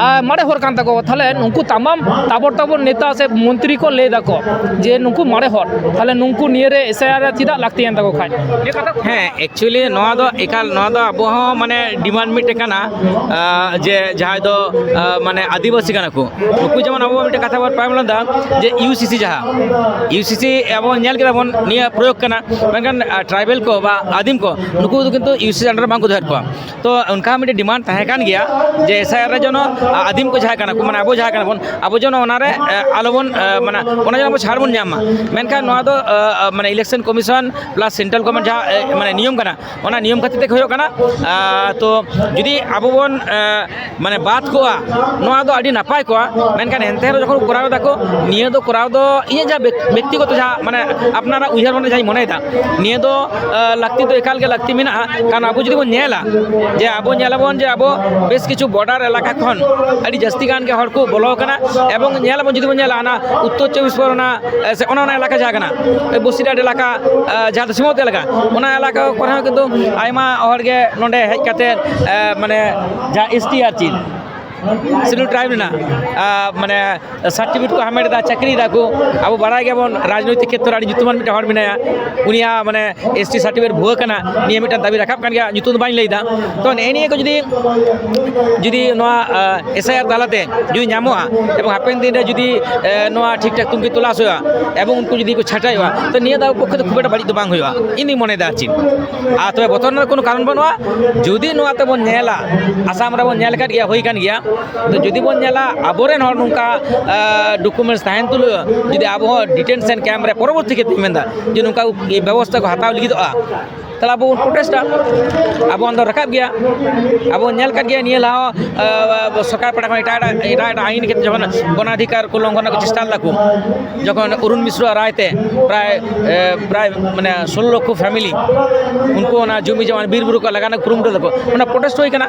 ᱮ, ᱢᱟᱨᱮ ᱦᱚᱲ ᱠᱟᱱ ᱛᱟᱠᱚ᱾ ᱛᱟᱦᱞᱮ ᱱᱩᱠᱩ ᱛᱟᱢᱟᱢ ᱛᱟᱵᱚᱨ ᱛᱟᱵᱚᱨ ᱱᱮᱛᱟ ᱥᱮ ᱢᱚᱱᱛᱨᱤ ᱠᱚ ᱞᱟᱹᱭ ᱫᱟᱠᱚ ᱡᱮ ᱱᱩᱠᱩ ᱢᱟᱨᱮ ᱦᱚᱲ, ᱛᱟᱦᱞᱮ ᱱᱩᱠᱩ ᱱᱤᱭᱟᱹᱨᱮ ᱮᱥ ᱟᱭ ᱟᱨ ᱪᱮᱫᱟᱜ ᱞᱟᱹᱠᱛᱤᱭᱟᱱ ᱛᱟᱠᱚ ᱠᱷᱟᱡ? ᱱᱤᱭᱟᱹ ᱠᱟᱛᱷᱟ ᱦᱮᱸ, actually ᱱᱚᱣᱟ ᱫᱚ ᱮᱠᱟᱞ, ᱱᱚᱣᱟ ᱫᱚ ᱟᱵᱚ ᱦᱚᱸ ᱢᱟᱱᱮ demand ᱢᱤᱫᱴᱮᱱ ᱠᱟᱱᱟ, ᱟᱸ, ᱡᱮ ᱡᱟᱦᱟᱸᱭ ᱫᱚ, ᱟᱸ, ᱢᱟᱱᱮ ᱟᱹᱫᱤᱵᱟᱹᱥᱤ ᱠᱟᱱᱟ ᱠᱚ, ᱱᱩᱠᱩ ᱡᱮᱢᱚᱱ ᱟᱵᱚ ᱢᱤᱫᱴᱮᱱ ᱠᱟᱛᱷᱟ ᱵᱚᱱ ᱯᱟᱨᱚᱢ ᱞᱮᱫᱟ ᱡᱮ ᱤᱭᱩ ᱥᱤ ᱥᱤ ᱡᱟᱦᱟᱸ, ᱤᱭᱩ ᱥᱤ ᱥᱤ ᱟᱵᱚ ᱧᱮᱞ ᱠᱮᱫᱟ ᱵᱚᱱ ᱱᱤᱭᱟᱹ ᱯᱨᱚᱭᱳᱜᱽ ᱠᱟᱱᱟ, ᱢᱮᱱᱠᱷᱟᱱ, ᱟᱸ, tribal ᱠᱚ ᱵᱟ ᱟᱹᱫᱤᱢ ᱠᱚ ᱱᱩᱠᱩ ᱫᱚ ᱠᱤᱱᱛᱩ ᱤᱭᱩ ᱥᱤ ᱥᱤ under ᱨᱮ ᱵᱟᱝ ᱠᱚ ᱫᱚᱦᱚᱭᱮᱫ ᱠᱚᱣᱟ᱾ ᱛᱚ ᱚᱱᱠᱟ ᱢᱤᱫᱴᱮᱱ demand ᱛᱟᱦᱮᱸ ᱠᱟᱱ ᱜᱮᱭᱟ ᱡᱮ ᱮᱥ ᱟᱭ ᱟᱨ ᱨᱮ ᱡᱮᱱᱚ, ᱟ-, ᱟᱹᱫᱤᱢ ᱠᱚ ᱡᱟᱦᱟᱸ ᱠᱟᱱᱟ ᱠᱚ, ᱢᱟᱱᱮ ᱟᱵᱚ ᱡᱟᱦᱟᱸ ᱠᱟᱱᱟ ᱵᱚᱱ, ᱟᱵᱚ ᱡᱮᱱᱚ ᱚᱱᱟᱨᱮ, ᱮ, ᱟᱞᱚᱵᱚᱱ, ᱮ, ᱢᱟᱱᱮ ᱚᱱᱟ ᱡᱮᱱᱚ ᱟᱵᱚ ᱪᱷᱟᱲ ᱵᱚᱱ ᱧᱟᱢ ᱢᱟ᱾ ᱢᱮᱱᱠᱷᱟᱱ ᱱᱚᱣᱟ ᱫᱚ, ᱮ, ᱮ, ᱢᱟᱱᱮ election commission plus central government ᱡᱟᱦᱟᱸ, ᱮ, ᱢᱟᱱᱮ ᱱᱤᱭᱚᱢ ᱠᱟᱱᱟ, ᱚᱱᱟ ᱱᱤᱭᱚᱢ ᱠᱷᱟᱹᱛᱤᱨ ᱛᱮᱜᱮ ᱦᱩᱭᱩᱜ ᱠᱟᱱᱟ᱾ ᱟ, ᱛᱚ ᱡᱩᱫᱤ ᱟᱵᱚ ᱵᱚᱱ, ᱮ, ᱢᱟᱱᱮ ᱵᱟᱫ ᱠᱚᱜᱼᱟ, ᱱᱚᱣᱟ ᱫᱚ ᱟᱹᱰᱤ ᱱᱟᱯᱟᱭ ᱠᱚᱜᱼᱟ᱾ ᱢᱮᱱᱠᱷᱟᱱ ᱮᱱᱛᱮ ᱨᱮᱦᱚᱸ ᱡᱚᱠᱷᱚᱱ ᱠᱚ ᱠᱚᱨᱟᱣ ᱫᱟᱠᱚ, ᱱᱤᱭᱟᱹ ᱫᱚ ᱠᱚᱨᱟᱣ ᱫᱚ ᱤᱧᱟᱹᱜ ᱡᱟᱦᱟᱸ ᱵᱮᱠ-, ᱵᱮᱠᱛᱤᱜᱚᱛᱚ ᱡᱟᱦᱟᱸ, ᱢᱟᱱᱮ ᱟᱯᱱᱟᱨᱟᱜ ᱩᱭᱦᱟᱹᱨ ᱢᱚᱱᱮ ᱡᱟᱦᱟᱸᱧ ᱢᱚᱱᱮᱭᱮᱫᱟ, ᱱᱤᱭᱟᱹ ᱫᱚ, ᱟ, ᱞᱟᱹᱠᱛᱤ ᱫᱚ ᱮᱠᱟᱞ ᱜᱮ ᱞᱟᱹᱠᱛᱤ ᱢᱮᱱᱟᱜᱼᱟ᱾ ᱠᱟᱨᱚᱱ ᱟᱵᱚ ᱡᱩᱫᱤ ᱵᱚᱱ ᱧᱮᱞᱟ ᱡᱮ ᱟᱵᱚ ᱧᱮᱞᱟᱵᱚᱱ ᱡᱮ ᱟᱵᱚ ᱵᱮᱥ ᱠᱤᱪᱷᱩ border ᱮᱞᱟᱠᱟ ᱠᱷᱚᱱ ᱟᱹᱰᱤ ᱡᱟᱹᱥᱛᱤ ᱜᱟᱱ ᱜᱮ ᱦᱚᱲ ᱠᱚ ᱵᱚᱞᱚ ᱟᱠᱟᱱᱟ, ᱮᱵᱚᱝ ᱧᱮᱞᱟᱵᱚᱱ ᱡᱩᱫᱤ ᱵᱚᱱ ᱧᱮᱞᱟ ᱚᱱᱟ ᱩᱛᱛᱚᱨ ᱪᱚᱵᱵᱤᱥ ᱯᱚᱨᱜᱚᱱᱟ, ᱮ, ᱥᱮ ᱚᱱᱟ, ᱚᱱᱟ ᱮᱞᱟᱠᱟ ᱡᱟᱦᱟᱸ ᱠᱟᱱᱟ, ᱮ, ᱵᱚᱥᱤᱨᱦᱟᱴ ᱮᱞᱟᱠᱟ, ᱮ, ᱡᱟᱦᱟᱸ ᱫᱚ ᱥᱤᱢᱟᱹᱣᱛ ᱮᱞᱟᱠᱟ, ᱚᱱᱟ ᱮᱞᱟᱠᱟ ᱠᱚᱨᱮ ᱦᱚᱸ ᱠᱤᱱᱛᱩ ᱟᱭᱢᱟ ᱦᱚᱲ ᱜᱮ ᱱᱚᱰᱮ ᱦᱮᱡ ᱠᱟᱛᱮ, ᱮ, ᱢᱟᱱᱮ ᱡᱟᱦᱟᱸ ᱮᱥ ᱴᱤ ᱟᱨ ᱪᱮᱫ, Scheduled Tribe ᱨᱮᱱᱟᱜ, ᱟ, ᱢᱟᱱᱮ certificate ᱠᱚ ᱦᱟᱢᱮᱴ ᱮᱫᱟ, ᱪᱟᱹᱠᱨᱤᱭ ᱫᱟᱠᱚ᱾ ᱟᱵᱚ ᱵᱟᱲᱟᱭ ᱜᱮᱭᱟᱵᱚᱱ ᱨᱟᱡᱽᱱᱳᱭᱛᱤᱠ ᱠᱷᱮᱛᱨᱚ ᱨᱮ ᱟᱹᱰᱤ ᱧᱩᱛᱩᱢᱟᱱ ᱢᱤᱫᱴᱮᱱ ᱦᱚᱲ ᱢᱮᱱᱟᱭᱟ, ᱩᱱᱤᱭᱟᱜ ᱢᱟᱱᱮ ᱮᱥ ᱴᱤ certificate ᱵᱷᱩᱣᱟᱹ ᱠᱟᱱᱟ, ᱱᱤᱭᱟᱹ ᱢᱤᱫᱴᱟᱝ ᱫᱟᱹᱵᱤ ᱨᱟᱠᱟᱵ ᱠᱟᱱ ᱜᱮᱭᱟ, ᱧᱩᱛᱩᱢ ᱫᱚ ᱵᱟᱹᱧ ᱞᱟᱹᱭᱫᱟ᱾ ᱛᱚ ᱱᱮᱜᱼᱮ ᱱᱤᱭᱟᱹ ᱠᱚ ᱡᱩᱫᱤ, ᱡᱩᱫᱤ ᱱᱚᱣᱟ, ᱟ, ᱮᱥ ᱟᱭ ᱟᱨ ᱛᱟᱞᱟᱛᱮ ᱡᱩᱫᱤ ᱧᱟᱢᱚᱜᱼᱟ ᱮᱵᱚᱝ ᱦᱟᱯᱮᱱ ᱫᱤᱱ ᱨᱮ ᱡᱩᱫᱤ, ᱮ, ᱱᱚᱣᱟ ᱴᱷᱤᱠ ᱴᱷᱟᱠ ᱛᱩᱱᱠᱷᱤ ᱛᱚᱞᱟᱥ ᱦᱩᱭᱩᱜᱼᱟ ᱮᱵᱚᱝ ᱩᱱᱠᱩ ᱡᱩᱫᱤ ᱠᱚ ᱪᱷᱟᱸᱴᱟᱭᱚᱜᱼᱟ, ᱛᱚ ᱱᱤᱭᱟᱹ ᱫᱚ ᱟᱵᱚ ᱯᱚᱠᱠᱷᱮ ᱫᱚ ᱠᱷᱩᱵ ᱮᱠᱴᱟ ᱵᱟᱹᱲᱤᱡ ᱫᱚ ᱵᱟᱝ ᱦᱩᱭᱩᱜᱼᱟ, ᱤᱧ ᱫᱩᱧ ᱢᱚᱱᱮᱭᱮᱫᱟ ᱟᱨ ᱪᱮᱫ᱾ ᱟᱨ ᱛᱚᱵᱮ ᱵᱚᱛᱚᱨ ᱨᱮᱱᱟᱜ ᱠᱳᱱᱳ ᱠᱟᱨᱚᱱ ᱵᱟᱹᱱᱩᱜᱼᱟ᱾ ᱡᱩᱫᱤ ᱱᱚᱣᱟ ᱛᱮᱵᱚᱱ ᱧᱮᱞᱟ, ᱟᱥᱟᱢ ᱨᱮᱵᱚᱱ ᱧᱮᱞ ᱟᱠᱟᱫ ᱜᱮᱭᱟ, ᱦᱩᱭ ᱠᱟᱱ ᱜᱮᱭᱟ, ᱛᱚ ᱡᱩᱫᱤ ᱵᱚᱱ ᱧᱮᱞᱟ ᱟᱵᱚᱨᱮᱱ ᱦᱚᱲ ᱱᱚᱝᱠᱟ, ᱟ, documents ᱛᱟᱦᱮᱱ ᱛᱩᱞᱩᱡ ᱡᱩᱫᱤ ᱟᱵᱚ ᱦᱚᱸ detention camp ᱨᱮ ᱯᱚᱨᱚᱵᱚᱨᱛᱤ ᱠᱷᱮᱛᱨᱮ ᱢᱮᱱᱫᱟ ᱡᱮ ᱱᱚᱝᱠᱟ ᱵᱮᱵᱚᱥᱛᱷᱟ ᱠᱚ ᱦᱟᱛᱟᱣ ᱞᱟᱹᱜᱤᱫᱚᱜᱼᱟ, ᱛᱟᱦᱚᱞᱮ ᱟᱵᱚ ᱵᱚᱱ ᱯᱨᱚᱴᱮᱥᱴᱟ, ᱟᱵᱚ ᱚᱱᱟ ᱫᱚ ᱨᱟᱠᱟᱵ ᱜᱮᱭᱟ᱾ ᱟᱵᱚ ᱵᱚᱱ ᱧᱮᱞ ᱠᱟᱫ ᱜᱮᱭᱟ ᱱᱤᱭᱟᱹ ᱞᱟᱦᱟ ᱦᱚᱸ, ᱟᱸ, ᱥᱚᱨᱠᱟᱨ ᱯᱟᱦᱴᱟ ᱠᱷᱚᱱ ᱮᱴᱟᱜ ᱮᱴᱟᱜ ᱮᱴᱟᱜ ᱮᱴᱟᱜ ᱟᱹᱭᱤᱱ ᱠᱟᱛᱮ ᱡᱚᱠᱷᱚᱱ ᱜᱚᱱᱟᱫᱷᱤᱠᱟᱨ ᱠᱚ ᱞᱚᱝᱜᱷᱚᱱ ᱨᱮᱱᱟᱜ ᱠᱚ ᱪᱮᱥᱴᱟ ᱞᱮᱫᱟ ᱠᱚ, ᱡᱚᱠᱷᱚᱱ ᱚᱨᱩᱱ ᱢᱤᱥᱨᱚ ᱨᱟᱭ ᱛᱮ ᱯᱨᱟᱭ, ᱮ, ᱯᱨᱟᱭ ᱢᱟᱱᱮ ᱥᱳᱞᱳ ᱞᱚᱠᱷᱚ ᱯᱷᱮᱢᱤᱞᱤ ᱩᱱᱠᱩ ᱚᱱᱟ ᱡᱚᱢᱤ ᱡᱚᱢᱟ ᱵᱤᱨ ᱵᱩᱨᱩ ᱠᱚ ᱞᱟᱜᱟ ᱨᱮᱱᱟᱜ ᱠᱩᱨᱩᱢᱩᱴᱩ ᱞᱮᱫᱟ ᱠᱚ, ᱚᱱᱟ ᱯᱨᱚᱴᱮᱥᱴ ᱦᱩᱭ ᱠᱟᱱᱟ᱾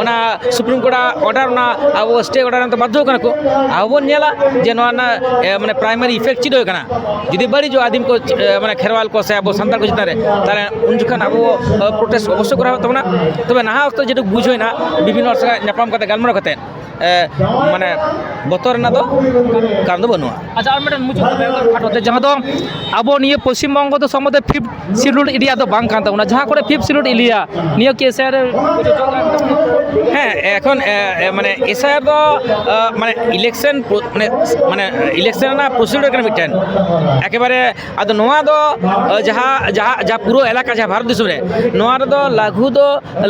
ᱚᱱᱟ ᱥᱩᱯᱨᱤᱢ ᱠᱳᱨᱴᱟᱜ ᱚᱨᱰᱟᱨ, ᱚᱱᱟ ᱟᱵᱚ ᱥᱴᱮ ᱚᱨᱰᱟᱨ ᱚᱱᱛᱮ ᱵᱟᱫᱽᱫᱷᱚ ᱠᱟᱱᱟ ᱠᱚ᱾ ᱟᱵᱚ ᱵᱚᱱ ᱧᱮᱞᱟ ᱡᱮ ᱱᱚᱣᱟ ᱨᱮᱱᱟᱜ, ᱮ, ᱢᱟᱱᱮ ᱯᱨᱟᱭᱢᱟᱨᱤ ᱤᱯᱷᱮᱠᱴ ᱪᱮᱫ ᱦᱩᱭ ᱠᱟᱱᱟ᱾ ᱡᱩᱫᱤ ᱵᱟᱹᱲᱤᱡᱚᱜᱼᱟ ᱟᱹᱫᱤᱢ ᱠᱚ, ᱮ, ᱢᱟᱱᱮ ᱠᱷᱮᱨᱣᱟᱞ ᱠᱚ ᱥᱮ ᱟᱵᱚ ᱥᱟᱱᱛᱟᱲ ᱠᱚ ᱪᱮᱛᱟᱱ ᱨᱮ, ᱛᱟᱦᱚᱞᱮ ᱩᱱ ᱡᱚᱠᱷᱚᱱ ᱟᱵᱚ, ᱮ, ᱯᱨᱚᱴᱮᱥᱴ ᱚᱵᱚᱥᱥᱳᱭ ᱠᱚᱨᱟᱣ ᱦᱩᱭᱩᱜ ᱛᱟᱵᱚᱱᱟ᱾ ᱛᱚᱵᱮ ᱱᱟᱦᱟᱜ ᱚᱠᱛᱚ ᱡᱮᱴᱩᱠᱩ ᱵᱩᱡᱽ ᱦᱩᱭᱱᱟ, ᱵᱤᱵᱷᱤᱱᱱᱚ ᱦᱚᱲ ᱥᱟᱞᱟᱜ ᱧᱟᱯᱟᱢ ᱠᱟᱛᱮ, ᱜᱟᱞᱢᱟᱨᱟᱣ ᱠᱟᱛᱮ, ᱮ, ᱢᱟᱱᱮ ᱵᱚᱛᱚᱨ ᱨᱮᱱᱟᱜ ᱫᱚ ᱠᱟᱨᱚᱱ ᱫᱚ ᱵᱟᱹᱱᱩᱜᱼᱟ᱾ ᱟᱪᱪᱷᱟ, ᱟᱨ ᱢᱤᱫᱴᱮᱱ ᱢᱩᱪᱟᱹᱫ ᱠᱟᱛᱷᱟ ᱠᱷᱟᱴᱚ ᱛᱮ, ᱡᱟᱦᱟᱸ ᱫᱚ ᱟᱵᱚ ᱱᱤᱭᱟᱹ ᱯᱚᱥᱪᱤᱢ ᱵᱚᱝᱜᱚ ᱫᱚ ᱥᱚᱢᱵᱚᱱᱫᱷᱮ ᱯᱷᱤᱯᱛᱷ ᱥᱤᱰᱩᱞ ᱮᱨᱤᱭᱟ ᱫᱚ ᱵᱟᱝ ᱠᱟᱱ ᱛᱟᱵᱚᱱᱟ, ᱡᱟᱦᱟᱸ ᱠᱚᱨᱮ ᱯᱷᱤᱯᱛᱷ ᱥᱤᱰᱩᱞ ᱮᱨᱤᱭᱟ, ᱱᱤᱭᱟᱹ ᱠᱤ ᱮᱥ ᱟᱭ ᱟᱨ ᱨᱮ? ᱦᱮᱸ, ᱮᱠᱷᱚᱱ, ᱮ, ᱮ, ᱢᱟᱱᱮ ᱮᱥ ᱟᱭ ᱟᱨ ᱫᱚ, ᱮ, ᱢᱟᱱᱮ ᱤᱞᱮᱠᱥᱚᱱ ᱯᱨᱚ-, ᱢᱟᱱᱮ, ᱢᱟᱱᱮ ᱤᱞᱮᱠᱥᱚᱱ ᱨᱮᱱᱟᱜ ᱯᱨᱚᱥᱤᱰᱩᱨ ᱠᱟᱱᱟ ᱢᱤᱫᱴᱮᱱ ᱮᱠᱮᱵᱟᱨᱮ᱾ ᱟᱫᱚ ᱱᱚᱣᱟ ᱫᱚ, ᱮ, ᱡᱟᱦᱟᱸ, ᱡᱟᱦᱟᱸ, ᱡᱟᱦᱟᱸ ᱯᱩᱨᱟᱹ ᱮᱞᱟᱠᱟ, ᱡᱟᱦᱟᱸ ᱵᱷᱟᱨᱚᱛ ᱫᱤᱥᱚᱢ ᱨᱮ, ᱱᱚᱣᱟ ᱨᱮᱫᱚ ᱞᱟᱹᱜᱩ ᱫᱚ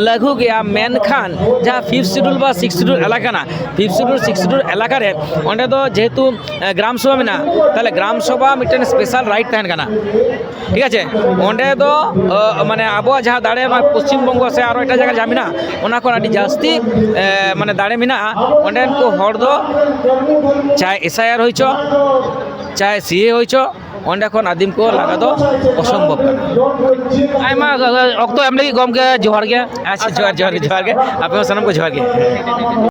ᱞᱟᱹᱜᱩ ᱜᱮᱭᱟ, ᱢᱮᱱᱠᱷᱟᱱ ᱡᱟᱦᱟᱸ ᱯᱷᱤᱯᱛᱷ ᱥᱤᱰᱩᱞ ᱵᱟ ᱥᱤᱠᱥ ᱥᱤᱰᱩᱞ ᱮᱞᱟᱠᱟ ᱠᱟᱱᱟ, ᱯᱷᱤᱯᱛᱷ ᱥᱤᱰᱩᱞ, ᱥᱤᱠᱥ ᱥᱤᱰᱩᱞ ᱮᱞᱟᱠᱟ ᱨᱮ, ᱚᱸᱰᱮ ᱫᱚ ᱡᱮᱦᱮᱛᱩ, ᱮ, ᱜᱨᱟᱢ ᱥᱚᱵᱷᱟ ᱢᱮᱱᱟᱜᱼᱟ, ᱛᱟᱦᱚᱞᱮ ᱜᱨᱟᱢ ᱥᱚᱵᱷᱟ ᱢᱤᱫᱴᱮᱱ ᱥᱯᱮᱥᱟᱞ ᱨᱟᱭᱤᱴ ᱛᱟᱦᱮᱱ ᱠᱟᱱᱟ, ᱴᱷᱤᱠ ᱟᱪᱷᱮ? ᱚᱸᱰᱮ ᱫᱚ, ᱮ, ᱢᱟᱱᱮ ᱟᱵᱚᱣᱟᱜ ᱡᱟᱦᱟᱸ ᱫᱟᱲᱮ, ᱱᱚᱣᱟ ᱯᱚᱥᱪᱤᱢ ᱵᱚᱝᱜᱚ ᱥᱮ ᱟᱨᱚ ᱮᱴᱟᱜ ᱡᱟᱭᱜᱟ ᱡᱟᱦᱟᱸ ᱢᱮᱱᱟᱜᱼᱟ, ᱚᱱᱟ ᱠᱷᱚᱱ ᱟᱹᱰᱤ ᱡᱟᱹᱥᱛᱤ, ᱮ, ᱢᱟᱱᱮ ᱫᱟᱲᱮ ᱢᱮᱱᱟᱜᱼᱟ᱾ ᱚᱸᱰᱮᱱ ᱠᱚ ᱦᱚᱲ ᱫᱚ ᱪᱟᱦᱮ ᱮᱥ ᱟᱭ ᱟᱨ ᱦᱩᱭ ᱪᱚ, ᱪᱟᱦᱮ ᱥᱤ ᱮ ᱦᱩᱭ ᱪᱚ, ᱚᱸᱰᱮ ᱠᱷᱚᱱ ᱟᱹᱫᱤᱢ ᱠᱚ ᱞᱟᱜᱟ ᱫᱚ ᱚᱥᱚᱢᱵᱷᱚᱵ ᱠᱟᱱᱟ᱾ ᱟᱭᱢᱟ ᱚᱠᱛᱚ ᱮᱢ ᱞᱟᱹᱜᱤᱫ ᱜᱚᱢᱠᱮ, ᱡᱚᱦᱟᱨ ᱜᱮ᱾ ᱟᱪᱪᱷᱟ, ᱡᱚᱦᱟᱨ, ᱡᱚᱦᱟᱨ ᱜᱮ, ᱡᱚᱦᱟᱨ ᱜᱮ᱾ ᱟᱯᱮ ᱦᱚᱸ ᱥᱟᱱᱟᱢ ᱠᱚ ᱡᱚᱦᱟᱨ ᱜᱮ᱾